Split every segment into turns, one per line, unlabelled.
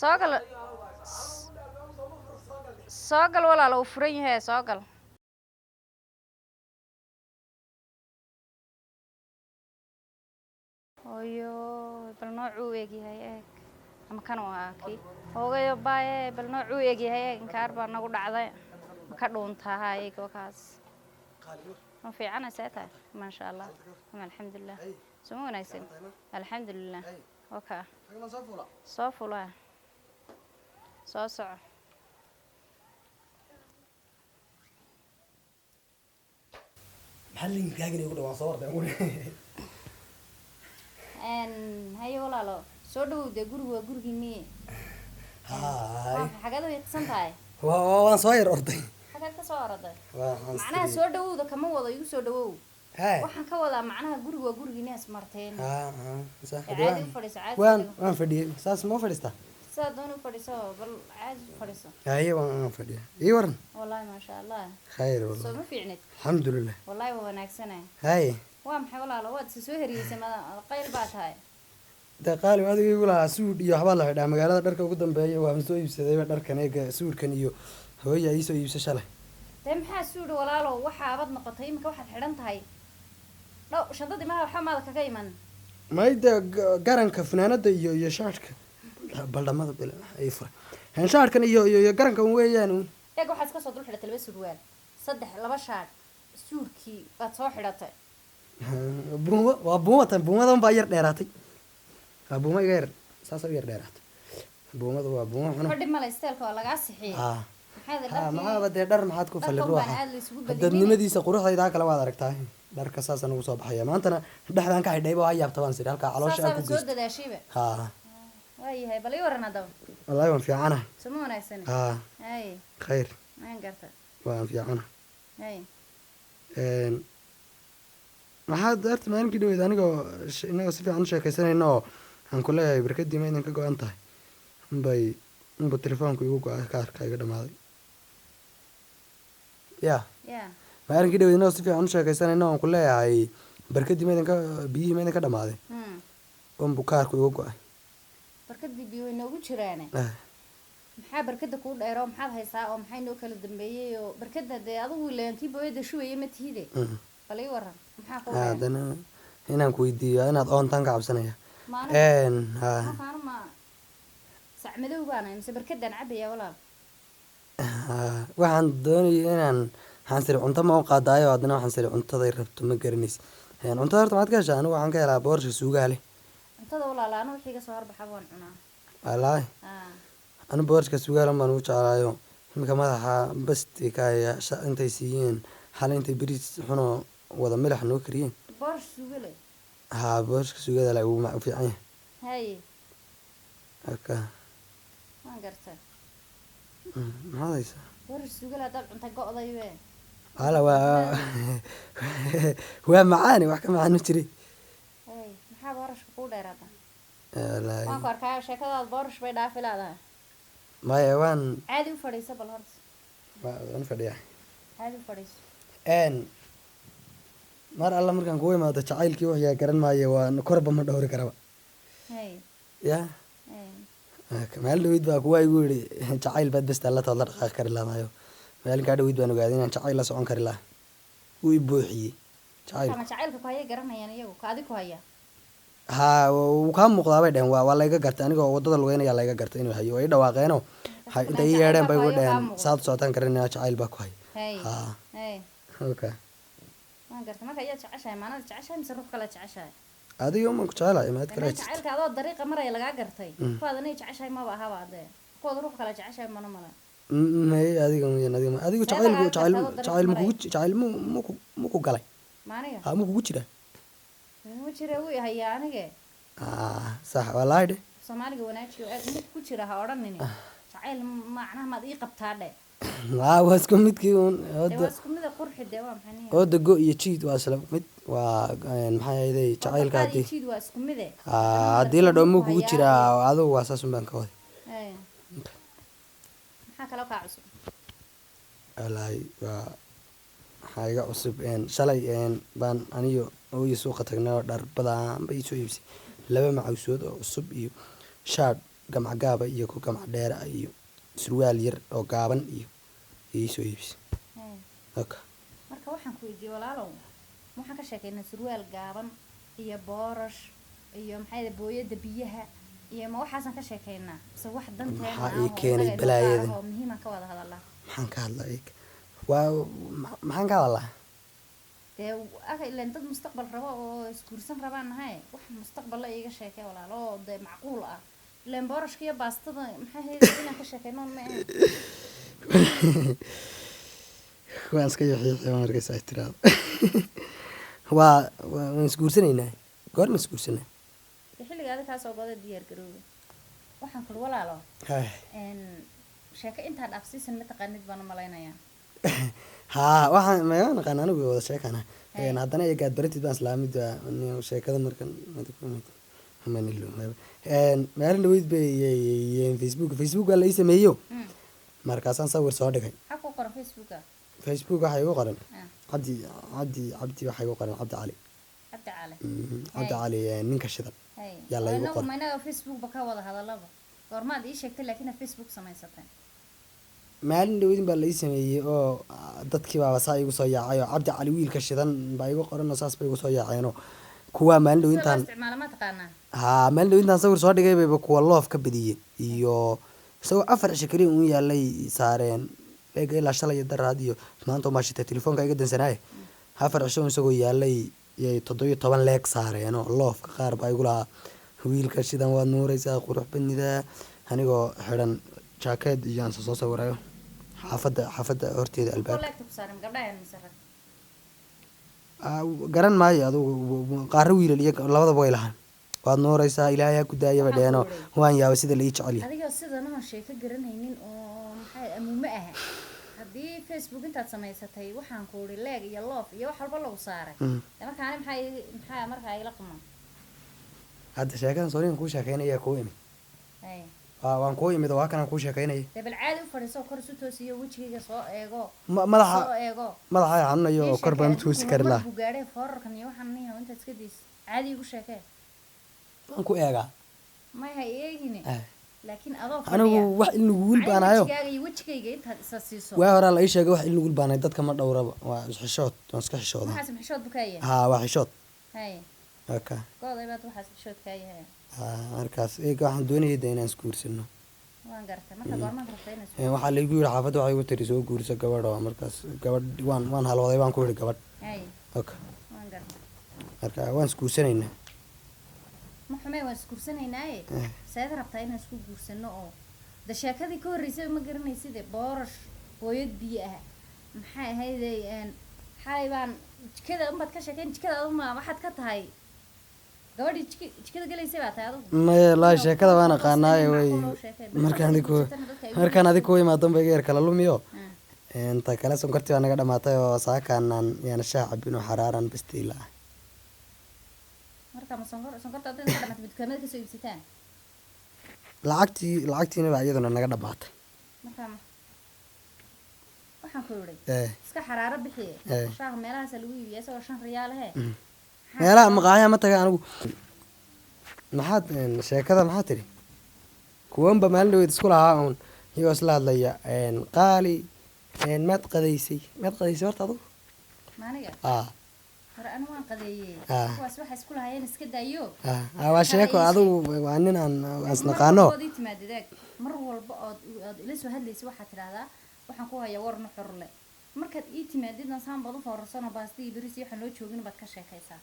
Soo gal, soo gal walaalo, uu furan yahay, soo gal. Oyo, bal noocuu u egyahay eeg, ama kan uu ahaa kii hoogayo baaye. Bal noocuu u egyahay eeg, inkaar baa nagu dhacday, ma ka dhuuntaa? Haaygo kaas ma fiicana? See tahay? Maasha Allah, alxamdulilah. Suma wanaagsan, alxamdulilah. Waka soo fulaa, soo soco.
Maxaa linkaagina igu dhawaan soo orday?
Haye walaalo, soo dhawow dee, gurigu waa gurigii miye.
Haay.
Xageed way qisan tahay?
Waan soo yar orday.
Xageed ka soo oroday?
Waxaan
macnaha soo dhawowda kama wado igu soo dhawow.
Haay.
Waxaan ka wadaa macnaha gurigu waa gurigii nias marteen.
Ha ha, sax.
Ee, caadi u fadhiiso, caadi
waan
fadhigo.
Waan fadhiyey, saas ma u fadhiistaa?
Sidaa dooni u fadhiiso, bal caadi u fadhiiso.
Haye, waan fadhiya, ii waran.
Wallahi maasha Allah.
Khayr.
Soo
wallahi
ma fiicnid?
Alxamdulilah.
Wallahi waa wanaagsanahay.
Haye.
Waa maxay walaalo, waad isa soo heriyeysay, ma qayl baa tahay?
Dee qaali, adiga igu lahaa suudh iyo waxbaa la xidhaa magaalada, dharka ugu dambeeya waan soo iibsadayba dharkan eega, suudhkan iyo hooya ii soo iibsa shalay.
Dee maxaa suudhi walaalo, waxaabad noqotay iminka waxaad xidhan tahay dhow shandadii maha, waxba maada kaga iman.
May dee, garanka funaanada iyo shaadhka baldhamada bil ay furay shaadhkan iyo garanka un weeyaan un.
Eeg, waxaad iska soo dul xidhatay laba surwaal, saddex, laba shaadh, suudhkii baad soo xidhatay.
Buuma waa buuma, tan buumadan baa yar dheeraatay, waa buuma iga yar, saasa u yar dheeraatay buumada, waa buuma xuno.
Fadhi male, isteelka waa lagaa sixiyey.
Ha.
Maxaad
ha, maxaaba dee dhar maxaad ku fali
dharkan baan
ruuxa
aad la isugu badinin.
Dadnimadiisa quruxdaydaa kale waad aragtaa, dharka saasaan ugu soo baxaya maantana dhexdaan ka xidhayba, waa yaabta baan siri halkaa caloosha aan
saasaaba
ku
soo
geysto.
Dadaashayba.
Ha.
Waayahay, bal ii waran haddaba.
Wallaahi waan fiicanahay.
Suma wanaagsani?
Ha.
Hay.
Khayr.
Waan garta.
Waan fiicanahay.
Hay.
Maxaad horta maalinkii dhaweyd anigoo inagoo si fiican u sheekaysanayna oo aan ku leeyahay barkadii ma idin ka go-an tahay, unbay unba telefoonku igu go-ay, kaarka iga dhamaaday ya.
Ya.
Maalinkii dhaweyd inagoo si fiican u sheekaysanayna oo aan ku leeyahay barkadii ma idinka, biyihii ma idinka dhamaaday, unbu kaarku igu go-ay.
Barkadii biyo way noogu jiraane.
Ah.
Maxaa barkada kuu dheero, maxaad haysaa oo maxay noo kala dambeeyey oo barkada dee adigu ileen kii booyada shubaya ma tihide? Bal ii waran, maxaa kuu dheer?
Haddana inaan ku weydiiyo inaad oontaan ka cabsanaya.
Maalin
Ha.
Markaanu ma sac madow baana mise barkadaan cabaya walaal?
Ha, waxaan doonayay inaan, waxaan siri cunto ma u qaadaayo, haddana waxaan siri cuntaday rabto ma garanaysa. Cuntada horta maxaad ka heshaa? Anigu waxaan ka helaa boorsha suugaha leh.
Cuntada walaal, anu wixii ka soo horbaxa waan cunaa.
Wallaahi.
Ah.
Anigu boorshka suugaha leh baan ugu jeclaayo, iminka madaxa basti ka haya intay siiyeen xalay, intay bariis xunoo wada milix noo kariyeen.
Boorash suugo leh?
Haa, boorshka suugada leh wuu u fiican yahay.
Haye.
Marka
waan gartaa.
Maxaad haysaa?
Boorash suugo leh haddaad cunta go'day we.
Hala, waa macaani, wax ka macaan ma jiray.
Hay, maxaa boorashka kuu dheeraada?
Wallaahi.
Waan ku arkaa, sheekadaada boorash bay dhaafi leedahay.
Maya, waan
Caadi u fadhiiso bal horta.
Waan fadhiyaa.
Caadi u fadhiiso.
Mar alla markaan kugu imaado jacaylkii waxyaa garan maayo, waan korba ma dhowri karaba.
Hay.
Ya.
Hay.
Maalin dhaweyd baa kuwa igu yidhi jacayl baad besta la taad la dhaqaaqi kari lahaayo, maalinkaa dhaweyd baan ogaaday inaan jacayl la socon kari lahaa, wuu i buuxiyey jacaylku.
Ama jacaylka ku haya garanayaan iyagu, ka adi ku haya.
Haa, wuu kaa muuqdaa bay dheheen, waa layga gartay, anigoo waddada lugeynaya layga gartay inuu hayo, way i dhawaaqeenoo intay ii yeedheen bay igu dheheen saad u socotaan karanaya jacayl baa ku haya.
Hay.
Haa.
Hay.
Okay.
Waan gartay, marka ayaa jeceshahay, maanada jeceshahay mise ruux kale jeceshahay?
Adiga umaan ku jecelahay, maad kala
Dhammaan
jirta.
Jacaylka adoo dariiqa maraya lagaa gartay, kuwaad anay jeceshahay maba ahaba, adee kuwaad ruux kale jeceshahay mana male.
May, adiga mooyaan, adiga adigu
See
jacaylku
lagaa
jacayl
gartaa dariiq
jacayl makugu
maraya?
Jacayl muku galay?
Maaniga?
Haa, mukugu jiraa?
Ma jira, wuu hayaa anige.
Ah, sax, wallaahi dhe.
Soomaaliga wanaajiyo, eeg, mid ku jira ha odhanini, jacayl macnaha maad ii qabtaa dhe.
Haa, waa isku midkii uun.
Dee waa
Ooda
isku mida, qurxi dee, waa maxay nihi?
Ooda go iyo jiid waa isla mid, waa maxay ahayday jacaylka
Qaad iyo
haddii
jiid waa isku mide.
Haa, haddii la dhaho muu kugu jiraa, adigu waa saas un baan ka waday.
Hey. Maxaa kaloo kaa cusub?
Wallaahi waa waxaa iga cusub, shalay baan aniyo ooyo suuqa tagnay oo dhar badan bay soo iibsay, laba macawsood oo cusub iyo shaadh. Gamca gaaba iyo ku gamca dheera iyo surwaal yar oo gaaban iyo iisoo iibisay.
Hee.
Okay.
Marka waxaan ku weydiiyey walaalow, waxaan ka sheekeynaa surwaal gaaban iyo boorash iyo maxay ahayd booyada biyaha iyo ma waxaasaan ka sheekeynaa mise wax danteena
Maxaa
ah
ii
oo
keenay
innaga inoo
balaayadan?
gaar ah oo muhiimaan ka wada hadalnaa.
Maxaan ka hadlaa eeg? Waa maxaan ka hadlaa?
Dee aka ileen dad mustaqbal rabo oo isguursan rabaan nahay, wax mustaqbal la iiga sheekee walaalo oo dee macquul ah. Ileen boorashka iyo baastada maxay ahayd inaan ka sheekeyno ma ahayn.
Waan iska yaxiixi markaas ay tiraahdo. Waa waan isguursanaynaa. Goorma isguursanaa?
Dee xilliga adiga kaa soo goday diyaar garoowe. Waxaan kuli walaalo,
Hay.
Sheeko intaa dhaafsiisan ma taqaanid baan u malaynayaa.
Haa, waxaan ma naqaan anigu wada sheekana.
Hay.
Haddana eegaad baratid baan islaamid waa sheekada markan maalin dhaweyd bay Facebook waa la ii sameeyo. Markaasaan sawir soo dhigay.
Maxaa ku qoran Facebooka?
Facebook waxaa igu qoran
Ah,
Cabdi Cabdi Cabdi, waxaa igu qoran Cabdi Cali.
Cabdi Cali.
Cabdi
Hay.
Cali, ninka shidan.
Hay.
Yaa la
Oo
igu
inagu
qoran.
Ma inaga Facebook ba ka wada hadalaba? Goormaad ii sheegtay laakiin aad Facebook samaysatay?
Maalin dhaweydin baa la ii sameeyey oo dadkii baaba saa igu soo yaacay oo Cabdi Cali wiilka shidan baa igu qoran oo saas bay igu soo yaaceenoo kuwaa maalin
Sida loo
dhawintaan
isticmaalo ma taqaanaa?
Haa, maalin dhawintaan sawir soo dhigay bayba kuwa loof ka badiyeen iyo isagoo 4 cisho keliya uun yaalay saareen eega ilaa shalay iyo daraad iyo maanta umaa shitay telefoonka iga dansanaaye. 4 cisho uun isagoo yaalay yay 17 leeg saareen oo loofka qaar baa igu lahaa wiilka shidan waad nuuraysaa, qurux badnidaa, anigoo xidhan jaakeed iyo aan soo sawirayo xaafadda horteeda
Kuwa
albaabka.
Leegta ku saaran gabdhaha mise rag?
Ah, garan maayo adugu, qaarro wiilal iyo labadaba way lahaan waad nuuraysaa, ilaahay ha ku daayaba
Waxaan ku
dheenoo
odhay.
waan yaabay sida la ii jecel yahay.
Adigoo sidan oon sheeko garanaynin oo maxay amuume aha, haddii Facebook intaad samaysatay waxaan ku idhi leeg iyo loof iyo wax walba lagu saaray. Dee marka ani maxaa maxaa markaa ila quman?
Hadda sheekadan soorigan kuu sheekeynaya kuu imid.
Hay.
Waan kuu imid oo waa kanaan kuu sheekeynaya.
Dee bal caadi u fadhiiso, kor isu toosiyo, wejigayga soo eego.
Madaxa
soo eego.
Madaxa ay xanuunayo oo
Ii
kor baan
sheekee,
toosi
adduunku
kari
horumar
lahaa.
buu gaadhay, foorarkan iyo waxaan nihi intaad iska daysid caadi igu sheekee.
Waan ku eegaa.
May ha eegine. Laakiin adoo
Anigu
fadhiya
wax ilnugul
macallin
baan ahayo.
Wejigaaga iyo wejigayga intaad isa siiso.
Waa horaa la ii sheegay wax ilnugul baan ahay, dadka ma dhowraba, waa xishood, waan iska xishoodaa.
Waxaas xishood buu kaa yahay?
Haa, waa xishood.
Hay.
Okay.
Gooday baad waxaas xishood kaa yahay.
Haa, markaas eega waxaan doonayay dee inaan isguursano.
Waan gartay. Marka goormaad rabtaa inaad
Waxaa laygu yidhi xaafadda waxay igu tiri soo guurso gabadh oo markaas gabadh waan halwaday baan ku yidhi gabadh.
Hay.
Okay.
Waan gartay.
Marka waan isguursanaynaa.
Ma xumee, waan isguursanaynaaye. Seed rabtaa inaan isku guursano oo de sheekadii ka horreysay ma garanayside? Boorash, hooyad biyo ah, maxay ahaydey, xalay baan jikada unbaad ka sheekeyn. Jikada aduma waxaad ka tahay gabadhii jikada gelaysay baa tahay adigu.
Maya laa
Inuu
sheekada waan
qof
aqaanaaye
nin
way
macquul oo sheekay. Bal
markaan
markaad
adig ku
guursatana dadka ay ugu
markaan adig ku imaadan ba iga yar kala lumiyo. Inta kale sonkortii baa naga dhamaatay oo saakaanaan yaana shaah cabin oo xaraaran bastiila ah.
Marka ma sonkorta hadday ka dhamaatay dukaamada kasoo iibsataan?
Lacagtiina baa iyaduna naga dhamaatay.
Marka waxaan ku idhi iska xaraaro bixiye. Shaaha meelahaasa lagu iibiya isagoo 5 riyaal ahe.
Meelaha maqaayaha ma taga anigu. Maxaad sheekada maxaa tidhi? Kuwanba maalin dhaweyd isku lahaa uun iyagoo isla hadlaya, qaali, maad qadaysay? Maad qadaysay horta adugu?
Maaniga?
Aa.
Hore anu waan qadeeyey.
Ah.
Kuwaas waxay isku lahaayeen iska daayo.
Aa, waa sheeko adigu waa nin aan isnaqaano.
Mar walba ood ii timaadid eeg, mar walba ood ila soo hadlaysa waxaad tidhaahdaa waxaan ku hayaa war nuxur leh. Markaad ii timaadidna saan baad u foorarsanoo baasti iyo bariis iyo waxaan loo joogin baad ka sheekaysaa.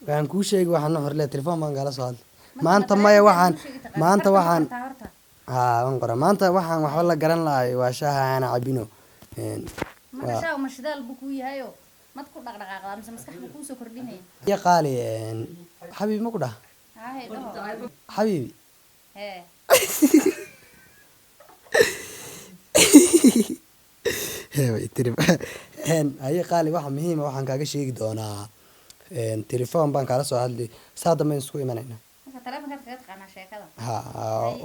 Waxaan kuu sheegi waxaan nuxur leh telefoon baan kala soo hadlay
Marka
maanta.
ma
Maya
taleefanka
waxaan
kuu sheegi taqaan?
Maanta
Farta ma
waxaan
qortaa horta?
Haa, waan qoraa. Maanta waxaan waxba la garan lahay waa shaaha aana cabino.
Marka shaahu ma shidaal buu kuu yahayo mad ku dhaqdhaqaaqdaa mise maskax buu kuusoo kordhinaya?
Iyo qaali, xabiibi ma ku dhaha?
Hahe dhaho.
Xabiibi.
Hee.
Way tiri haye qaali, waxa muhiima waxaan kaaga sheegi doonaa, telefoon baan kaala soo hadli saa dambe isku imanayna.
Marka taleefankaad kaga taqaanaa sheekada?
Ha,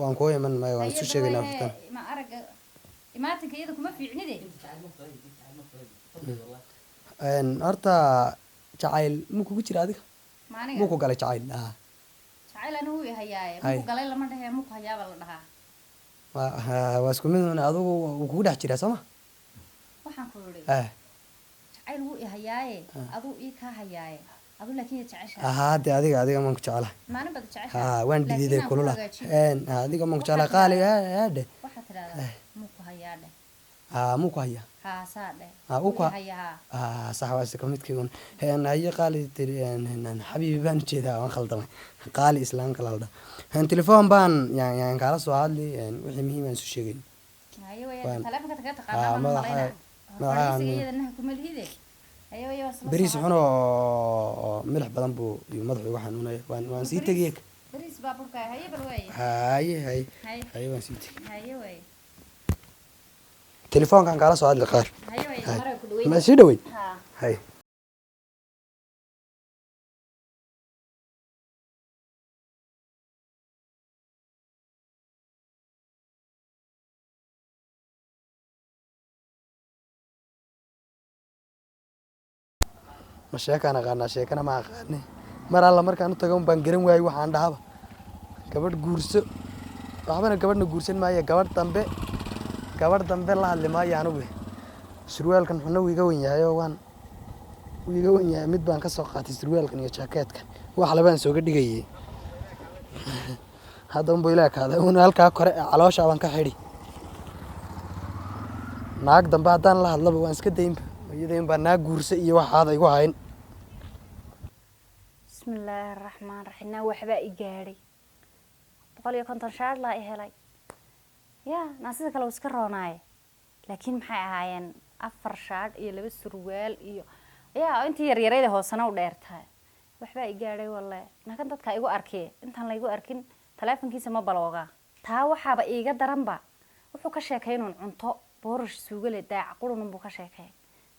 waan kuu iman maya waan isu sheegaynaa waqtan.
Ma aragga imaatinka iyada kuma fiicnide.
Horta jacayl muu kugu jira adiga?
Maaniga?
Muu ku galay jacayl? Ah.
Jacayl anigu wuu i hayaaye.
Hay.
Muku galay lama dhehe, muku hayaaba la dhahaa.
Waa isku mid un, adigu wuu kugu dhex jiraa, soo ma?
Waxaan ku idhi,
Eh.
jacayl wuu i hayaaye, aduu ii kaa hayaaye, aduu laakiin ya jeceshahay.
Ahaa, dee adiga maan ku jeclahay.
Maalin baad jeceshahay.
Ha, waan
Laakiin
dhididay
aan ku
kulula.
hagaajiyo.
Adiga maan ku
Waxaad
jeclahay, qaali.
tidhaahdaa-
Haadhe.
Waxaad tidhahdaa muku hayaa dheh.
Haa, muu ku hayaa.
Haa, saa dheh.
Ah, uu
Wuu
ku
i hayaa, haa.
Ah, sax, waa iska midkii un. Haye qaali tiri, xabiibi baan ujeedaa, waan khaldamay, qaali islaamka la dha. Telefoon baan yaan kaala soo hadli, wixii muhiim aan isu sheegayn.
Haye waya. Taleefanka kaga
Ah,
taqaanaa baan
madaxa-
malaynaa.
madaxa-
Fadhiisiga iyadana ha kuma lihide. Haye waya, waan isla
Beriis
soo
xun oo milix badan buu iyo madaxu igu xanuunaya, waan sii tegay.
Beriis baa burkaya. Haye bal waaye.
Haye, haye.
Haye.
Haye, waan sii tegay.
Haye waaye.
Telefoonkan kaala soo hadli qaar.
Haye waaye.
Haye.
Mara ku dhaweyn.
Ma sii dhaweyd?
Haa.
Haye. Ma sheekaan aqaanaa? Sheekana ma aqaane. Mar alla markaan u tago un baan garan waayey waxaan dhahaba. Gabadh guurso, waxbana gabadhna guursan maayo, gabadh dambe, gabadh dambe la hadli maayo anigu. Surwaalkan xunna wuu iga wen yahay oo waan wuu iga wen yahay. Mid baan ka soo qaatay surwaalkan iyo jaakeetkan, wax labaan sooga dhigayay. Hadda unbuu ila ekaaday un halkaa kore ee caloosha baan ka xidhi. Naag dambe haddaan la hadlaba waan iska daynba, iyada in baa naag guursa iyo waxaada igu hayn.
Bismillaahi raxmaan raxiim. Naa waxbaa i gaadhay, 150 shaar laa i helay. Ya naa sida kale wuu iska roonaaye, laakiin maxay ahaayeen afar shaadh iyo laba surwaal iyo ya intii yaryarayda hoosena u dheertahay. Waxbaa i gaadhay walle. Nakan dadka igu arkiye intaan laygu arkin taleefonkiisa ma baloogaa. Taa waxaaba iiga daranba, wuxuu ka sheekay inuun cunto boorash suugale daac qurunun buu ka sheekay.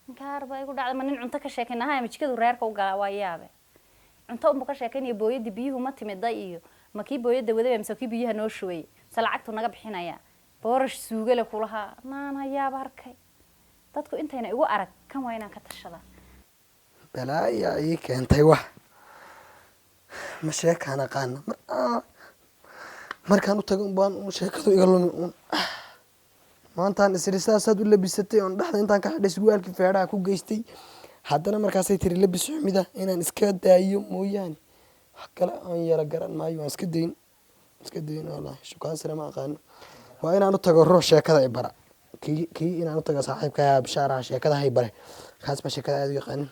Ninkaar baa igu dhacday, ma nin cunto ka sheekay nahay ma jikadu reerka u galaa? Waa yaabe, cunto unbuu ka sheekaynaya. Booyadii biyuhu ma timida iyo ma kii booyadda wadaba mise kii biyaha noo shubay mise lacagtu naga bixinaya, boorash suugale kulahaa. Naan hayaaba arkay dadku intayna igu arag kan waa inaan ka tashada.
Balaaya ii keentay wax. Ma sheekaan aqaana? Markaan u tago un baan un sheekadu iga lumi un. Maantaan isiri sidaasaad u labisatay oon dhexda intaan ka xidhay surwaalkii feedhaha ku geystay, haddana markaasay tiri labis xumida inaan iska daayo mooyaane wax kale aan yara garan maayo. Waan iska dayn, iska dayn wallaahi. Shukaansina ma aqaano. Waa inaan u tago ruux sheekada i bara. Kii inaan u tago saaxiibka bishaaraha sheekada hay bare, kaas baa sheekada aad u yaqaanin.